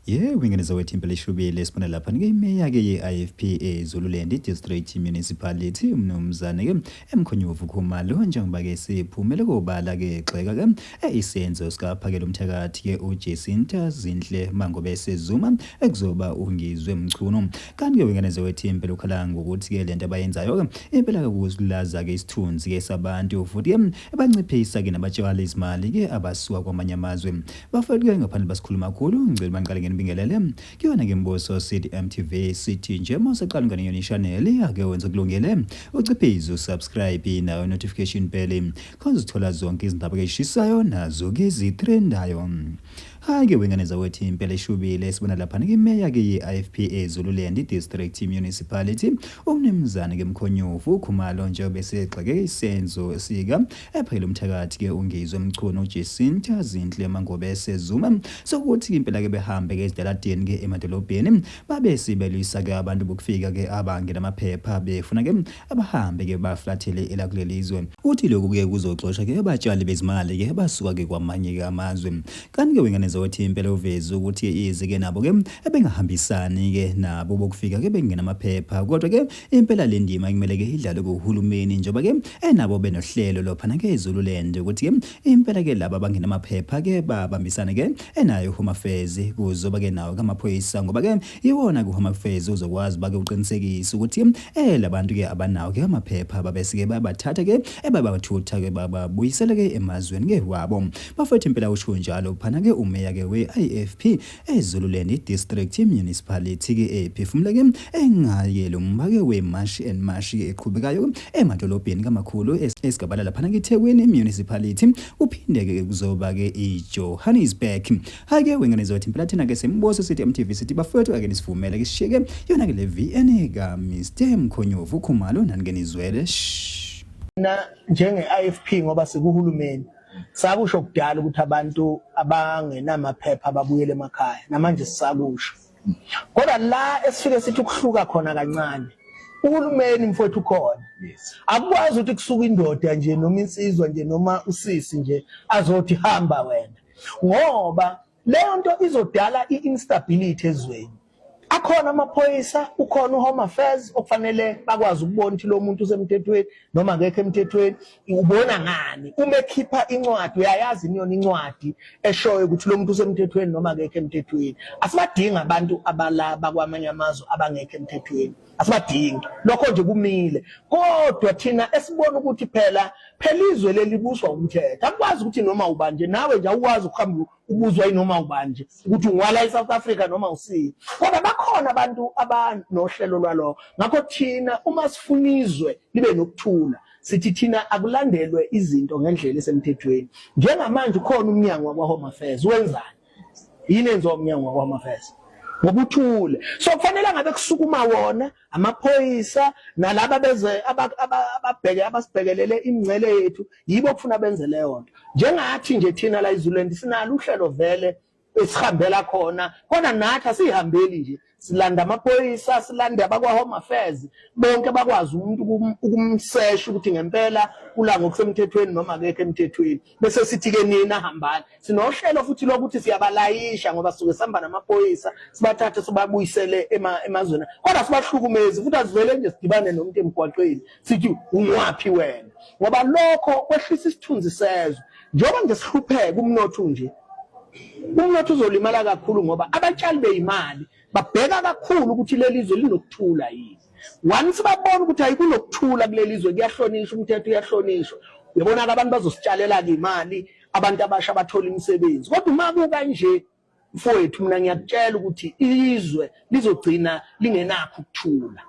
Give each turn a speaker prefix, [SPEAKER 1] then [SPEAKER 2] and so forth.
[SPEAKER 1] Yebo, ingane zawethu impela ishubile sibona lapha ke imeya ke ye-IFP eZululand District Municipality umnumzane ke Emkhonyovu Khumalo njengoba ke siphumele kobala ke gxeka ke isenzo sikaphakela umthakathi ke uJacinta Zinhle Mangobese Zuma ekuzoba uNgizwe Mchunu. Kanti ke wengane zawethu impela ukhala ngokuthi ke lento abayenzayo ke impela ke kuzulaza ke isithunzi ke sabantu futhi ke banciphisa ke nabatshali izimali ke abasuka kwamanye amazwe. Bafowethu ke ngaphandle basikhuluma kakhulu ngicela mangiqale ngenibingelele kuyona ke Mbuso City MTV sithi nje uma usaqala ungene yona i-channel ake wenze kulungele uciphize usubscribe nayo notification bell khona uzithola zonke izindaba ke eshisayo nazo ke zitrendayo. Hayi ke wengane zawethu impela ishubile sibona lapha ke imeya ke ye-IFP eZululand District Municipality umnumzane ke Mkhonyovu Khumalo nje besegxeke isenzo sika Ephakela umthakathi ke uNgizwe Mchunu uJacinta Zinhle Mangobese Zuma sokuthi impela ke behambe ke ezitaladini ke emadolobheni babe sibelwisa ke abantu bokufika ke abangenamaphepha befuna ke abahambe ke baflathele elakuleli zwe. Uthi lokhu ke kuzoxosha ke abatshali bezimali ke abasuka ke kwamanye ke amazwe. Kanti ke wengane zothi impela uveze ukuthi ize ke nabo ke ebengahambisani ke nabo bokufika ke bengenamaphepha kodwa ke Impela le ndima kumele ke idlalwe kuhulumeni njengoba ke enabo benohlelo lophana ke eZululand ukuthi ke impela ke laba abangenamaphepha ke babambisane ke enayo Home Affairs kuzoba ke nawo kamaphoyisa ngoba ke iwona ku Home Affairs uzokwazi bake uqinisekise ukuthi eh labantu ke abanawo ke amaphepha babesike babathatha ke ebabathutha ke bababuyisele ke emazweni ke wabo. Bafethu impela usho njalo phana ke umeya ke we-IFP eZululand District Municipality ke ephefumula ke engaye lo mbake weMashi and Mashi ke eqhubekayo emadolobheni kamakhulu esigabala laphana ke eThekwini Municipality kuphinde ke kuzoba ke iJohannesburg. Hayi ke wengane zothi impela thina ke sembuso sithi MTV sithi bafowethu ake nisivumele ke sishike yona ke le VN ka Mr Mkhonyovu Khumalo nani ke nizwele. Shh.
[SPEAKER 2] Na njenge-IFP ngoba sikuhulumeni Sakusho kudala ukuthi abantu abangenamaphepha babuyele emakhaya namanje sisakusho. Kodwa la esifike sithi ukuhluka khona kancane uhulumeni mfowethu ukhona. Akukwazi ukuthi kusuka indoda nje noma insizwa nje noma usisi nje azothi hamba wena. Ngoba leyo nto izodala i-instability ezweni. Akhona amaphoyisa, ukhona uHome Affairs okufanele bakwazi ukubona ukuthi lo muntu usemthethweni noma akekho emthethweni. Ubona ngani? Uma ekhipha incwadi uyayazi yini incwadi eshoyo ukuthi lo muntu usemthethweni noma akekho emthethweni. Asibadingi abantu abala bakwamanye amazwe abangekho emthethweni. Asibadingi. Lokho nje kumile. Kodwa thina esibona ukuthi phela phela izwe leli libuswa umthetho. Akukwazi ukuthi noma ubani nje nawe nje awukwazi ukuhamba ubuzwa yinoma ubani nje ukuthi ungwala eSouth Africa noma usiyi. Kodwa bakhona abantu abanohlelo lwalokho. Ngakho thina uma sifuna izwe libe nokuthula sithi thina akulandelwe izinto ngendlela esemthethweni. Njengamanje ukhona umnyango wakwa-Home Affairs wenzani? Yini enziwa umnyango wakwa-Home Affairs? Ngobuthule. So kufanele ngabe kusukuma wona amaphoyisa nalaba beze ababheke abasibhekelele imingcele yethu yibo kufuna benze leyo nto. Njengathi nje thina la eZululand sinalo uhlelo vele esihambela khona kodwa nathi asihambeli nje silanda amaphoyisa silande abakwa-Home Affairs bonke bakwazi umuntu ukumsesha ukuthi ngempela kula ngokusemthethweni noma akekho emthethweni bese sithi-ke nina hambani. Sinohlelo futhi lokuthi siyabalayisha ngoba sisuke sihamba namaphoyisa sibathathe sibabuyisele emazweni kodwa sibahlukumezi futhi asivele nje sidibane nomuntu emgwaqeni sithi ungwaphi wena ngoba lokho kwehlisa isithunzi sezwe. Njengoba nje sihlupheka umnotho nje umnotho uzolimala kakhulu ngoba abatshali beyimali babheka kakhulu ukuthi leli zwe linokuthula yini. Once babona ukuthi ayikunokuthula kuleli zwe kuyahlonishwa umthetho uyahlonishwa uyabona-ke abantu bazositshalela-ke imali abantu abasha bathola imisebenzi kodwa uma kukanje mfowethu mina ngiyakutshela ukuthi izwe lizogcina lingenakho ukuthula.